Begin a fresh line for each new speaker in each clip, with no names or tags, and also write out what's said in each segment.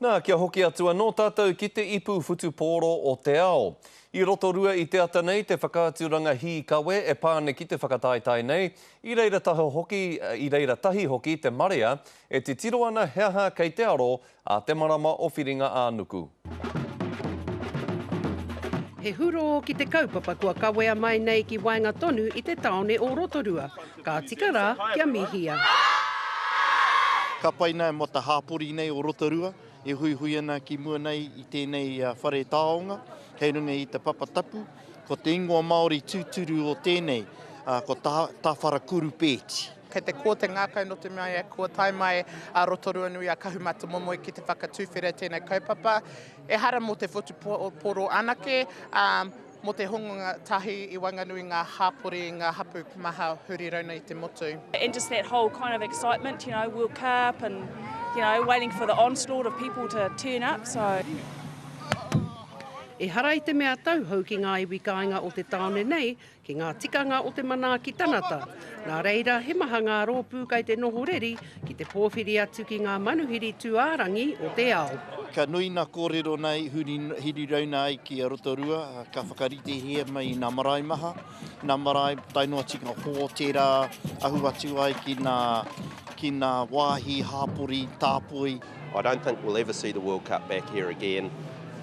Nā, kia hoki atu anō tātou ki te ipu whutupōro o te ao. I Rotorua i te ata nei te whakaaturanga hīkawe e pā ana ki te whakataetae nei, i reira taha hoki, i reira tahi hoki te marea e titiro ana he aha kei te aro a te marama o Whiringa-ā-nuku.
He hurō ki te kaupapa kua kawea mai nei ki waenga tonu i te tāone o Rotorua, ka tika rā kia mihia.
Ka pai nei mo te hāpori nei o Rotorua e huihui ana ki mua nei i tēnei whare taonga kei runga i te papa tapu. Ko te ingoa Māori tūturu o tēnei ko Tāwhara Kurupēti.
Kei te kō te ngākau nō te mea ia kua tae mai a Rotoruanui a Kahumatamomoe ki te whakatuwhera i tēnei kaupapa. Ehara mō te whutupōro anake, ā, mō te hononga tahi i waenganui i ngā hapori, i ngā hapū maha huri rauna i te motu.
And just that whole kind of excitement, you know, World Cup and, you know, waiting for the onslaught of people to turn up, so.
Ehara i te mea tauhou ki ngā iwi kāinga o te tāone nei ki ngā tikanga o te manaaki tangata, nā reira he maha ngā rōpū kai te noho reri ki te pōwhiri atu ki ngā manuhiri tūārangi o te ao.
Ka nui na kōrero nei huri hiri rauna ai ki a Rotorua, ka whakaritehia mai i na marae maha, na marae tae noa ki nga hōtera, ahu atu ai ki na ki na wāhi hāpori tāpoi.
I don't think we'll ever see the World Cup back here again.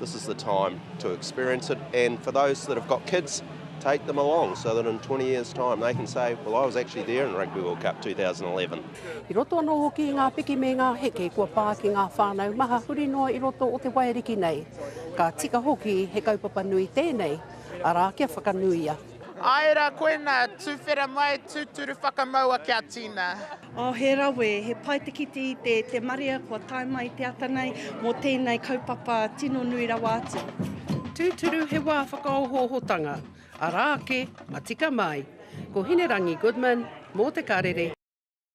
This is the time to experience it and for those that have got kids, take them along so that in 20 years time they can say, well I was actually there in Rugby World Cup 2011.
I roto anō hoki i ngā piki me ngā heke kua pā ki ngā whānau maha huri noa i roto o te waiariki nei. Ka tika hoki he kaupapa nui tēnei, arā kia whakanuia.
Ae ra koina, tuwhera mai, tuturu whakamaua kia tina.
Oh he rawe, he pai te kite i te, te marea kua tae mai te ata nei mō tēnei kaupapa tino nui rawa atu.
Tūturu he wā whakaohoohotanga, arā ake, matika mai. Ko Hinerangi Goodman, mō Te Karere.